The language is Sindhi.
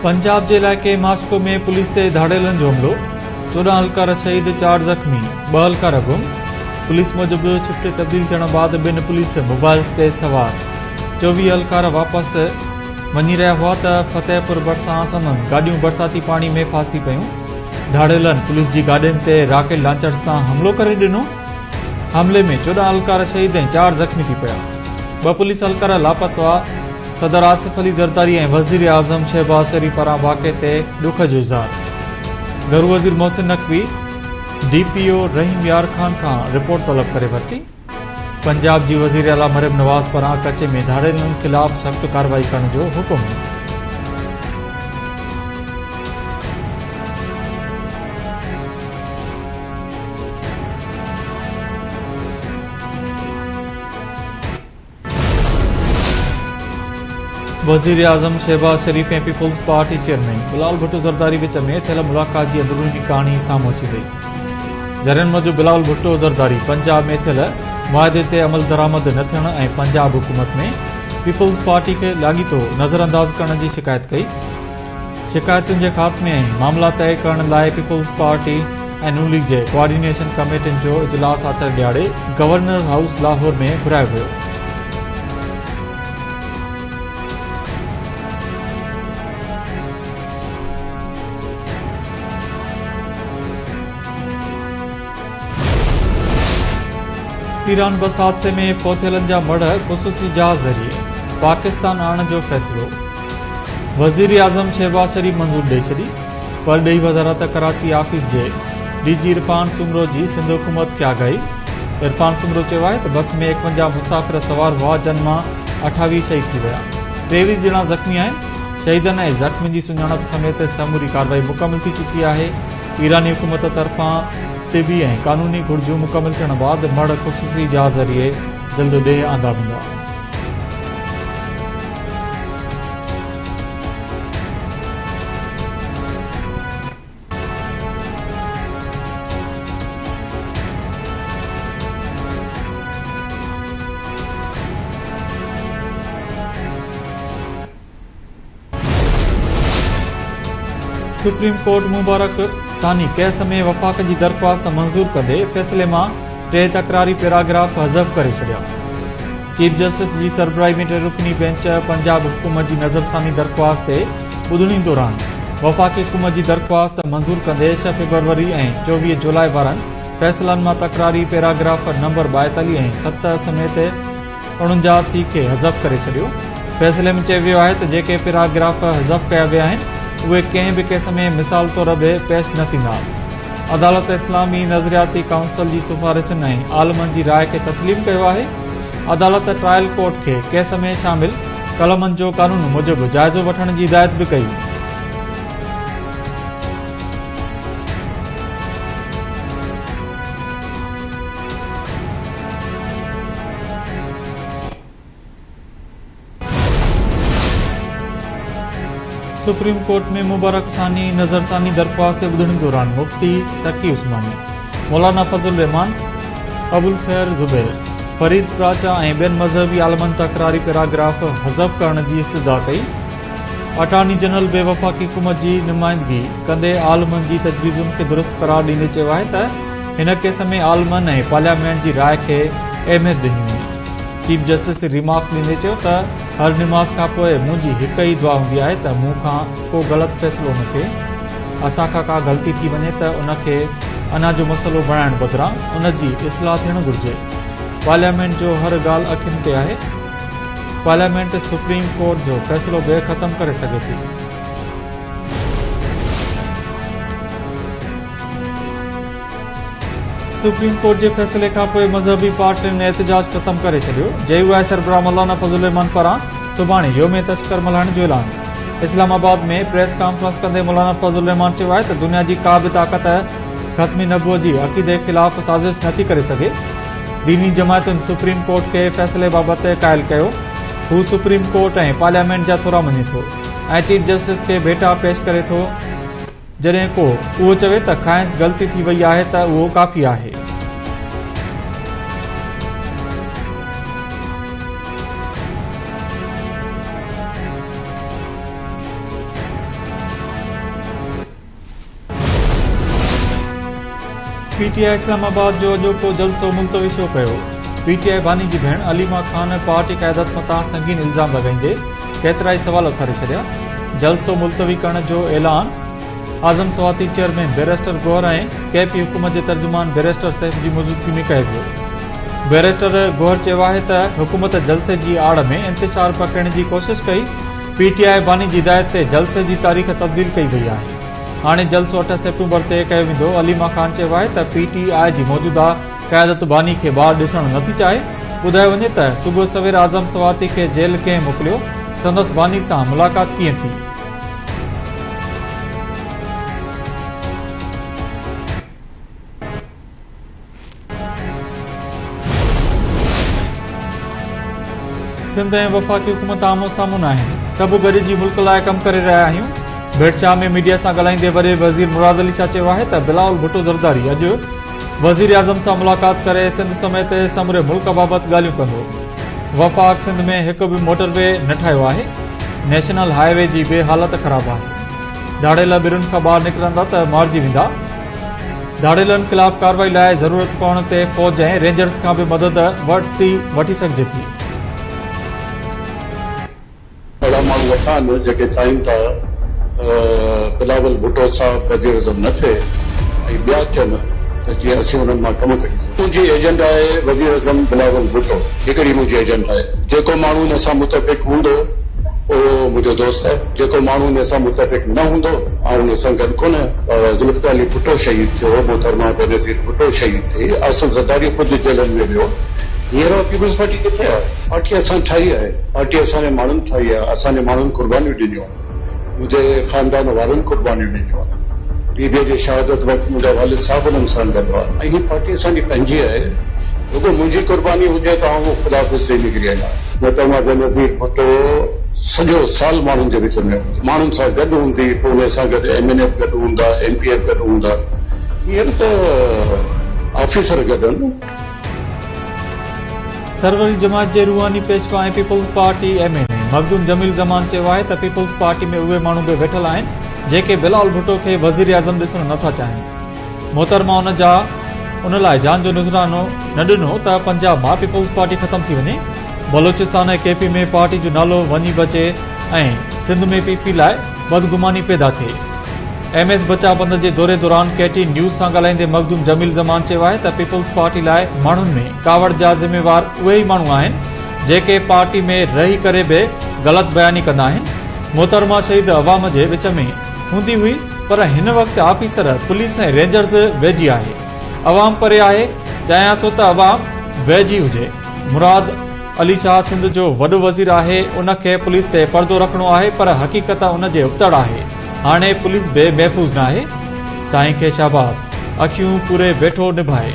پنجاب جي علائقي ماسڪو ۾ پوليس تي ڌاڙيلن جو حملو، 14 اهلڪار شهيد، 4 زخمي، 2 اهلڪار گم. پوليس موجب شفٽ تبديل ٿيڻ بعد ٻن پوليس موبائلز تي سوار 24 اهلڪار واپس وڃي رهيا هئا ته فتح پور ڀرسان سندن گاڏيون برساتي پاڻي ۾ ڦاسي پيون. ڌاڙيلن پوليس جي گاڏين تي راڪيٽ لانچر سان حملو ڪري ڏنو. حملي ۾ 14 اهلڪار شهيد ۽ 4 زخمي ٿي پيا. 2 پوليس اهلڪار لاپتا. صدر آصف علي زرداري ۽ وزيراعظم شهباز شريف پاران واقعي تي ڏک جو اظهار. گهرو وزير Mohsin Naqvi D P O Rahim Yar Khan کان رپورٽ طلب ڪري ورتي. پنجاب جي وزيراعليٰ مريم نواز پاران ڪچي ۾ ڌاڙيلن خلاف سخت ڪارروائي ڪرڻ جو حڪم. وزيراعظم Shehbaz Sharif ۽ Peoples Party chairman Bilawal Bhutto Zardari وچ ۾ ٿيل ملاقات جي اندروني ڪهاڻي سامهون اچي وئي. ذريعن موجب بلاول ڀٽو زرداري پنجاب ۾ ٿيل معاهدي تي عملدرآمد نه ٿيڻ ۽ پنجاب حڪومت ۾ پيپلز پارٽي کي لاڳيتو نظرانداز ڪرڻ جي شڪايت ڪئي. شڪايتن جي خاتمي ۽ معاملا طئي ڪرڻ لاء پيپلز پارٽي ۽ نون ليگ جي ڪوآرڊينيشن ڪميٽين جو اجلاس آچر ڏهاڙي گورنر هائوس لاهور ۾ گهرايو ويو. ايران بس حادثي ۾ فوت ٿيلن جا مڙهه خصوصي جهاز ذريعي پاڪستان آڻڻ جو فيصلو وزيراعظم شهباز شريف منظور ڏئي ڇڏي. پرڏيهي وزارت ڪراچي آفيس جي ڊي جي عرفان سومرو جي سنڌ حڪومت کي آگاهي. عرفان سومرو چيو آهي ته بس ۾ 51 مسافر سوار هئا جن مان 28 شهيد ٿي ويا، 23 ڄڻا زخمي آهن، شهيدن ۽ زخمين جي سڃاڻپ سميت سموري ڪارروائي مڪمل ٿي چڪي آهي، ايراني حڪومت طرفان طبي ۽ قانوني گهرجون مڪمل ٿيڻ بعد مڙهه خصوصي جهاز ذريعي جلد ڏيهه آندا ويندا. سپريم ڪورٽ مبارڪ ثاني ڪيس ۾ وفاق جي درخواست منظور ڪندي فيصلي مان ٽي تڪراري پيراگراف حذف ڪري ڇڏيا. چيف جسٽس جي سربراهي ۾ ٽي رڪني بينچ پنجاب حڪومت جي نظرثاني درخواست تي ٻڌڻي دوران وفاقي حڪومت جي درخواست منظور ڪندي 6 فيبروري ۽ 24 جولاء وارن فيصلن مان تڪراري پيراگراف نمبر 42 ۽ 7 سميت 49 سي کي حذف ڪري ڇڏيو. فيصلي ۾ چيو ويو آهي ته جيڪي پيراگراف حذف ڪيا ويا آهن اهي ڪنهن به ڪيس ۾ مثال طور به پيش نه ٿيندا. عدالت اسلامي نظرياتي ڪائونسل جي سفارشن ۽ عالمن جي راء کي تسليم ڪيو آهي. عدالت ٽرائل ڪورٽ کي ڪيس ۾ شامل قلمن جو قانون موجب جائزو وٺڻ جي هدايت به ڪئي. سپريم ڪورٽ ۾ مبارڪ ثاني نظرثاني درخواست تي ٻڌڻي دوران مفتي تقي عثماني، مولانا فضل الرحمان، ابوالخير زبير، فريد پراچا ۽ ٻين مذهبي عالمن تڪراري پيراگراف حذف ڪرڻ جي استدعا ڪئي. اٽارني جنرل به وفاقي حڪومت جي نمائندگي ڪندي عالمن جي تجويزن کي درست قرار ڏيندي چيو آهي ته هن ڪيس ۾ عالمن ۽ پارليامينٽ جي راء کي اهميت ڏني وڃي. چيف جسٽس ريمارڪس ڏيندي چيو ته هر نماز کانپوء منهنجي هڪ ئي دعا هوندي آهي ته مون کان ڪو غلط فيصلو نه ٿئي، اسان کان ڪا غلطي ٿي وڃي ته ان کي انا جو مسئلو بڻائڻ بدران ان جي اصلاح ٿيڻ گهرجي، پارليامينٽ جو هر ڳالهه اکين تي آهي، پارليامينٽ سپريم ڪورٽ جو فيصلو به ختم ڪري سگهي ٿي. سپريم ڪورٽ جي فيصلي کانپوء مذهبي پارٽين احتجاج ختم ڪري ڇڏيو، جي يو آء سربراهه مولانا فضل الرحمان پاران سڀاڻي يوم تشڪر ملهائڻ جو اعلان. اسلام آباد ۾ پريس ڪانفرنس ڪندي مولانا فضل الرحمان چيو آهي ته دنيا جي ڪا به طاقت ختم نبوت جي عقيدي خلاف سازش نٿي ڪري سگهي، ديني جماعتن سپريم ڪورٽ کي فيصلي بابت قائل ڪيو، هو سپريم ڪورٽ ۽ پارليامينٽ جا ٿورا مڃي ٿو ۽ چيف جسٽس کي ڀيٽا پيش ڪري ٿو. جڏهن ڪو اهو چوي ته کانئس غلطي ٿي وئي آهي ته اهو ڪافي آهي. پي ٽي آء اسلام آباد جو اڄوڪو جلسو ملتوي ڇو ڪيو؟ پي ٽي آء باني جي ڀيڻ عليما خان پارٽي قيادت مٿان سنگين الزام لڳائيندي ڪيترائي سوال اٿاري ڇڏيا. جلسو ملتوي ڪرڻ جو اعلان Azam Swati chairman barrister Gohar ۽ K P حڪومت جي ترجمان بئريسٽر سيف جي موجودگي ۾ ڪيو ويو. بئريسٽر گوهر چيو آهي ته حڪومت جلسي جي آڙ ۾ انتشار پکيڙڻ جي ڪوشش ڪئي، پي ٽي آء باني جي هدايت تي جلسي جي تاريخ تبديل ڪئي وئي آهي، هاڻي جلسو 8 سيپٽمبر تي ڪيو ويندو. عليما خان چيو آهي ته پي ٽي آء جي موجوده قيادت باني کي ٻاهر ڏسڻ نٿي چاهي، ٻڌايو وڃي ته صبح سوير اعظم سواتي کي جيل ڪنهن موڪليو، سندس باني سان ملاقات ڪيئن ٿي؟ سنڌ ۽ وفاقي حڪومت آمهون سامهون ناهن، سڀ گڏجي ملڪ لاء ڪم ڪري رهيا آهيون. ڀٽ شاهه ۾ ميڊيا سان ڳالهائيندي وڏي وزير مراد علي شاهه چيو آهي ته بلاول ڀٽو زرداري اڄ وزيراعظم سان ملاقات ڪري سنڌ سميت سموري ملڪ بابت ڳالهيون ڪندو. وفاق سنڌ ۾ هڪ به موٽر وي نه ٺاهيو آهي، نيشنل هاء وي جي به حالت خراب آهي، ڌاڙيل ٻرن کان ٻاهر نڪرندا ته مارجي ويندا، ڌاڙيلن خلاف ڪارروائي لاء ضرورت پوڻ تي فوج ۽ رينجرز کان به مدد ورتي وٺي سگهجي ٿي. اهڙا ماڻهو ويٺا آهن جيڪي چاهين ٿا ته بلاول ڀٽو صاحب وزيراعظم نه ٿئي ۽ ٻيا ٿين ته جيئن اسين انهن مان ڪم ڪڍي سگهون. منهنجي ايجنڊا آهي وزيراعظم بلاول ڀٽو هڪڙي منهنجي ايجنڊا آهي جيڪو ماڻهو ان سان متفق هوندو اهو منهنجو دوست آهي جيڪو ماڻهو ان سان متفق نه هوندو آئون ان سان گڏ ڪونه آهيان. ذوالفقار علي ڀٽو شهيد ٿيو، محترمه بينظير ڀٽو شهيد ٿي، آصف زرداري خود جيلن ۾ ويو، هينئر اها پيپلز پارٽي ڪٿي آهي؟ پارٽي اسان ٺاهي آهي، پارٽي اسان جي ماڻهن ٺاهي آهي، اسان جي ماڻهن قربانيون ڏنيون آهن، منهنجي خاندان وارن قربانيون ڏنيون آهن، بي بيء جي شهادت وقت منهنجا والد صاحب انهن سان گڏ هئا ۽ هي پارٽي اسان جي پنهنجي آهي، رڳو منهنجي قرباني هجي ته آئون خدا حافظ چئي نڪري وڃان. محترمه بينظير ڀٽو سڄو سال ماڻهن جي وچ ۾ هوندي، ماڻهن سان گڏ هوندي، پوء انهي سان گڏ ايم اين اي به گڏ هوندا، ايم پي اي به گڏ هوندا، هينئر ته آفيسر گڏ آهن. سروري جماعت جي روحاني پيشوا ۽ peoples party M N A Makhdoom Jamil Zaman چيو آهي ته پيپلز پارٽي ۾ اهي ماڻهو به ويٺل آهن جيڪي بلاول ڀٽو کي وزيراعظم ڏسڻ نٿا چاهين محترمه ان جا ان لاء جان جو نذرانو نه ڏنو ته پنجاب مان پيپلز پارٽي ختم ٿي وڃي بلوچستان ۽ ڪي پي ۾ پارٽي جو نالو وڃي بچي ۽ سنڌ ۾ پي پي لاء بدگماني پيدا ٿئي. ايم ايس بچاء بند جي دوري دوران ڪي ٽي نيوز سان ڳالهائيندي مخدوم جميل زمان چيو آهي ته پيپلز پارٽي لاء ماڻهن ۾ ڪاوڙ جا ذميوار اهي ئي ماڻهو آهن جيڪي پارٽي ۾ رهي ڪري به غلط بياني ڪندا آهن، محترمه شهيد عوام جي وچ ۾ هوندي هئي پر هن وقت آفيسر، پوليس ۽ رينجرز ويجهي آهي، عوام پري آهي، چاهيان ٿو ته عوام ويجهي هجي، مراد علي شاهه سنڌ جو وڏو وزير آهي ان کي پوليس تي پردو رکڻو آهي پر حقيقت ان جي ابتڙ آهي هاڻي پوليس به محفوظ ناهي سائين کي شاباس اکيون پوري ويٺو نڀائي.